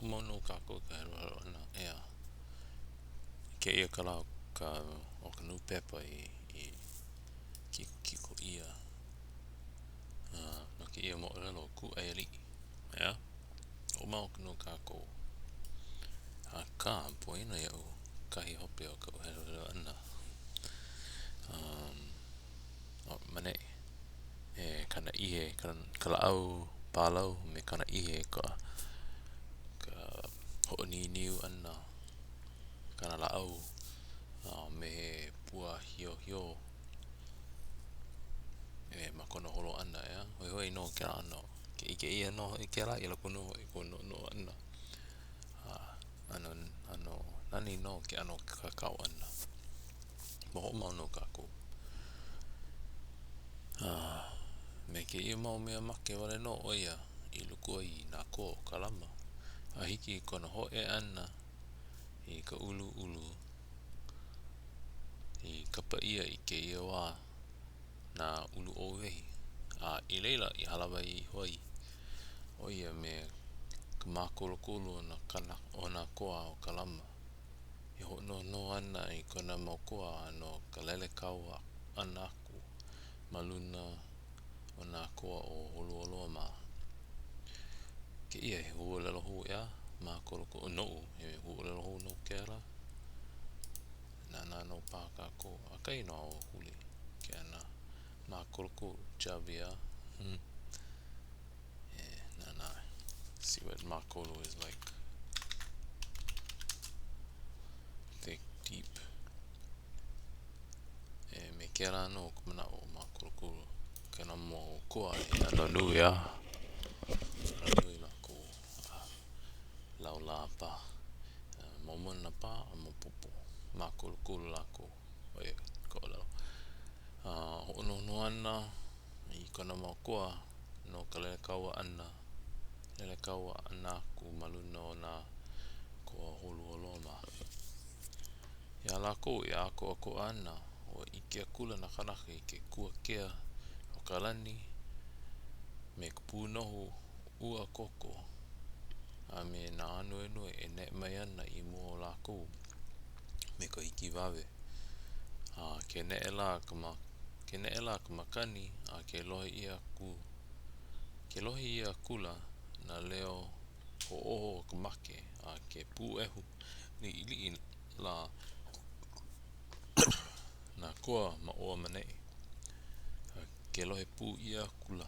Hoʻomau nō kākou i ka heluhelu ʻana, ʻeā. Kēia ka lā o ka, o ka nūpepa i, i kikokiko ʻia uh, no kēia moʻolelo o Kūʻai Aliʻi. ʻEā? Hoʻomau nō kākou. Akā, poina iaʻu kahi hope o kaʻu heluhelu ʻana. Um, oh, maneʻi. E kana ihe, ka, ka lāʻau pālau me kana ihe ka, ka hoʻoniniu ʻana kana lāʻau a me he pua hiohio e ma kona holo ʻana, ʻeā? Hoihoi nō kēlā ʻano. Ke ʻike ʻia nō hoʻi kēlā i loko nō hoʻi o koʻu noʻonoʻo ʻana. A ʻano, ʻano nani nō ke ʻano kākau ʻana. Ua hoʻomau nō kākou. A me kēia mau mea make wale nō ʻo ia i luku ai i nā koa o Kalama a hiki i kona hōʻea ʻana i ka ʻuluʻulu i kapa ʻia i kēia wā nā ulu ʻōwehi, a i laila i hālāwai iho ai ʻo ia me ka mākolokolo o nā kānaka o nā koa o Kalama e hoʻonohonoho ana i kona mau koa no ka lele kaua ʻana aku ma luna o nā koa o Holualoa mā. Kēia he huaʻōlelo hou ʻeā, mākolokolo noʻu, he huaʻōlelo hou nō kēlā. Nānā nō paha kākou, ʻakahi nō a ua huli ke ana mākolokolo, chubby, ʻeā. Hmm. E nānā, see what mākolo is like. Thick, deep. E me kēlā nō ka manaʻo o mākolokolo. Kēlā mau koa he ʻano nui a ʻano nui lākou a laulā paha. Momona paha a maopopo. Mākolokolo lākou. ʻO ia ka ʻōlelo. A hoʻonohonoho ana i kona mau koa no ka lele kaua ʻana, lele kaua ʻana aku ma luna o nā koa o Holualoa mā. Iā lākou e ʻākoakoa ana, ua ʻike akula nā kānaka i ke kuakea o ka lani me ka pūnohu ua koko a me nā ānuenue e neʻe mai ana i mua o lākou me ka hikiwawe. A ke neʻe lā ka ma ke neʻe lā ka makani a ke lohe ʻia aku ke lohe ʻia akula nā leo hoʻōho o ka make a ke pūʻehu liʻiliʻi lā nā koa ma ʻō a ma ʻaneʻi. A ke lohe pū ʻia akula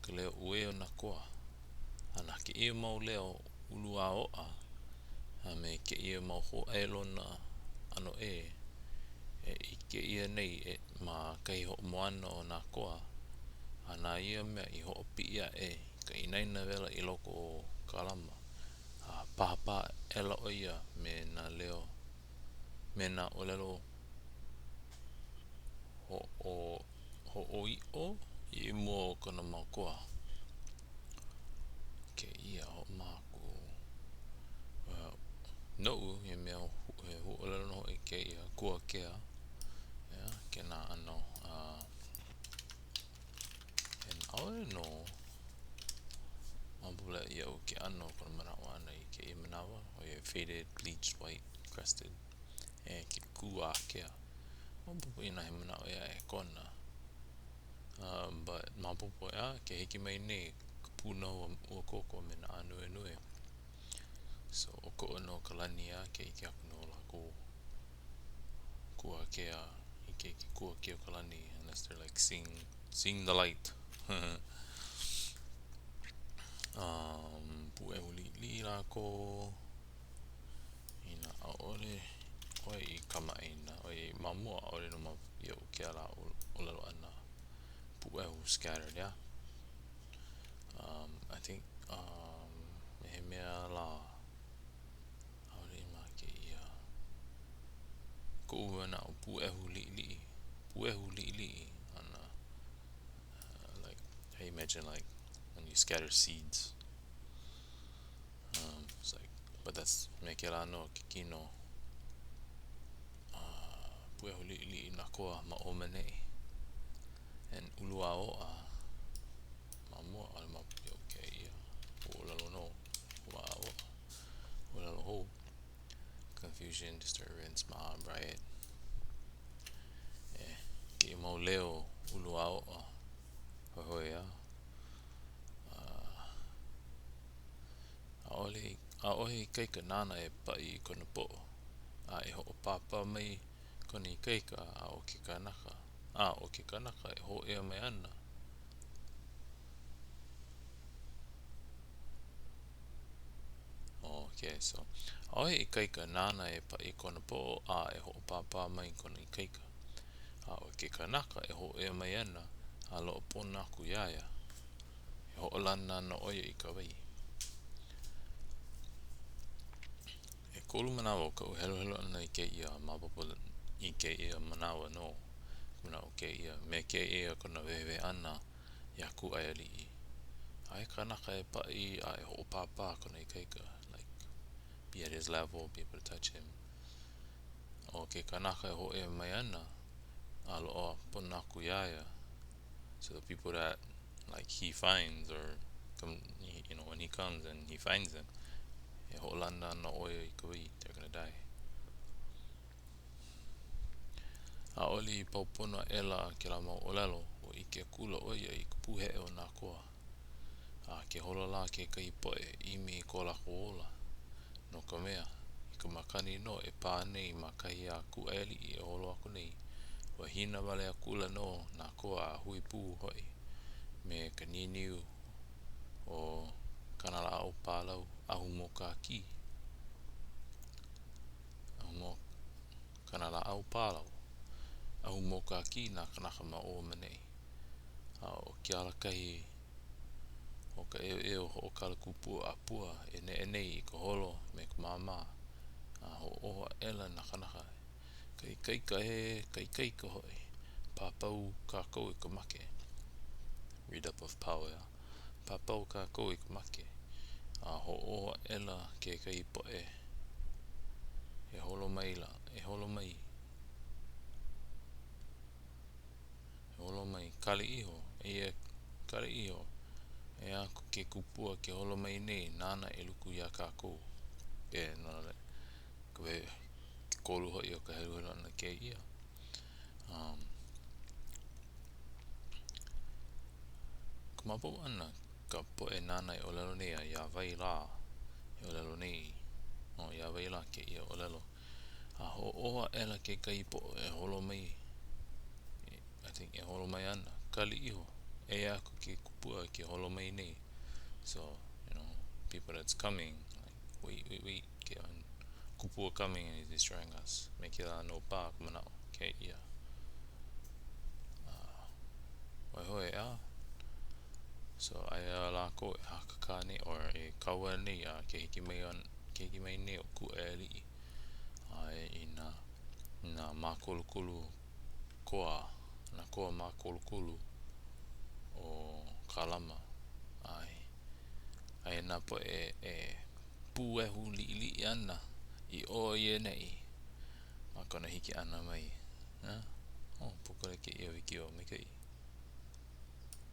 ka leo uē o nā koa. A na kēia mau leo uluāoʻa a me kēia mau hōʻailona ʻano ʻē e ʻike ʻia nei e ma kahi hoʻomoana o nā koa, a na ia mea i hoʻopiʻi aʻe i ka inaina wela i loko o Kalama. A pāpā aʻela ʻo ia me nā leo, me nā ʻōlelo hoʻo, hōʻoiʻo i mua o kona mau koa. Kēia hoʻomāku. Noʻu, he mea, he huaʻōlelo nō hoʻi kēia kuakea, ʻeā, kēnā ʻano, a ʻaʻole nō maopopo leʻa iaʻu ke ʻano o kona manaʻo ʻana i kēia manawa, ʻoiai faded, bleached, white, crested, e ke kuakea. Maopopo inā he manaʻo ʻē aʻe kona. Um, but maopopo, ʻeā, ke hiki mai nei ka pūnohu ua koko me nā ānuenue. So, ʻokoʻa nō ka lani a ke ʻike aku nō lākou kuakea i ke kuakea o ka lani unless they're like seeing, seeing the light. um, pūʻehu liʻiliʻi lākou inā ʻaʻole ʻoe i kamaʻāina ʻoiai ma mua ʻaʻole nō maopopo iaʻu kēlā ʻōlelo ʻana pūʻehu scattered yeah um, I think um, me he mea lā ʻaʻole i make ʻia koʻu manaʻo pūʻehu liʻiliʻi pūʻehu liʻiliʻi ʻana uh, like I imagine like when you scatter seeds um, it's like but that's me kēlā nō ke kino uh, pūʻehu liʻiliʻi nā koa ma ʻō ma ʻaneʻi and uluāoʻa ma mua ʻaʻole maopopo iaʻu kēia ʻōlelo nō uluāoʻa. Confusion, disturbance, mob, riot. E, kēia mau leo uluāoʻa. Hoihoi, a? ʻAʻole, ʻaʻohe ikaika nāna e paʻi i kona poʻo, a e hoʻopāpā mai kona ikaika, a ʻo ke kanaka, a ʻo ke kanaka e hōʻea mai ana. Okay, so, ʻaʻohe ikaika nāna e paʻi i kona poʻo a e hoʻopāpā mai kona ikaika. A ʻo ke kanaka e hōʻea mai ana a loaʻa pono aku iā ia, e hoʻolana ana ʻo ia i ka wai. ʻEkolu manawa o kaʻu heluhelu ʻana i kēia a maopopo i kēia manawa nō ka manaʻo o kēia, me kēia kona wehewehe ʻana iā Kūʻaiāliʻi. ʻAʻohe kanaka e paʻi a e hoʻopāpā kona ikaika, like, be at his level, be able to touch him. ʻO ke kanaka e hōʻea mai ana, a loaʻa pono aku iā ia, so the people that like he finds or you know, when he comes and he finds them, e hoʻolana ana ʻo ia i ka wai, they're gonna die. ʻAʻole i pau pono aʻela kēlā mau ʻōlelo, ua ʻike akula ʻo ia i ka pūheʻe o nā koa. A ke holo lā kekahi poʻe e ʻimi i ko lākou ola, no ka mea, i ka makani nō e pā nei ma kahi a Kūʻaiāliʻi e holo aku nei, ua hina wale akula nō nā koa a hui pū hoʻi me ka niniu o kānalāʻau pālau ʻahu mōkākī. Kānalāʻau pālau ʻahu mōkākī nā kānaka ma ʻō ma ʻaneʻi. A ʻo ke alakahi o ka ʻeuʻeu hoʻokalakupua a Pua e neʻe nei i ka holo me ka māmā, a hoʻōho aʻela nā kānaka, Ka ikaika ē, ka ikaika hoʻi, papau kākou i ka make. Read up of pau, ʻeā. Papau kākou i ka make. A hoʻōho aʻela kekahi poʻe e holo maila, e holo mai, e holo mai, kali iho, eia, kali iho, eia aku ke kupua ke holo mai nei nāna e luku iā kākou. E, no laila, ka wehe, ke kolu hoʻi o ka heluhelu ʻana kēia. Um, ka maopopo ʻana ka poʻe nāna e ʻōlelo nei a iā wai lā e ʻōlelo nei, oh, iā wai lā kēia ʻōlelo. A hoʻōho aʻela kekahi poʻe e holo mai, I think e holo mai ana, kali iho, eia aku ke kupua ke holo mai nei. So, you know, people that's coming, like, wait, wait, wait, ke kupua coming and he's destroying us. Me kēlā nō pā ka manaʻo kēia. Uh, hoihoi, ʻeā? So, aia lākou e hakakā nei, or e kaua nei a ke hiki mai, an, ke hiki mai nei ʻo Kūʻaiāliʻi a i nā, nā mākolokolo koa, nā koa mākolokolo o Kālama. ʻAe. Aia nā poʻe e pūehu liʻiliʻi ana i ʻō i ʻaneʻi ma kona hiki ʻana mai. A, oh, pōkole kēia wikiō, maikaʻi.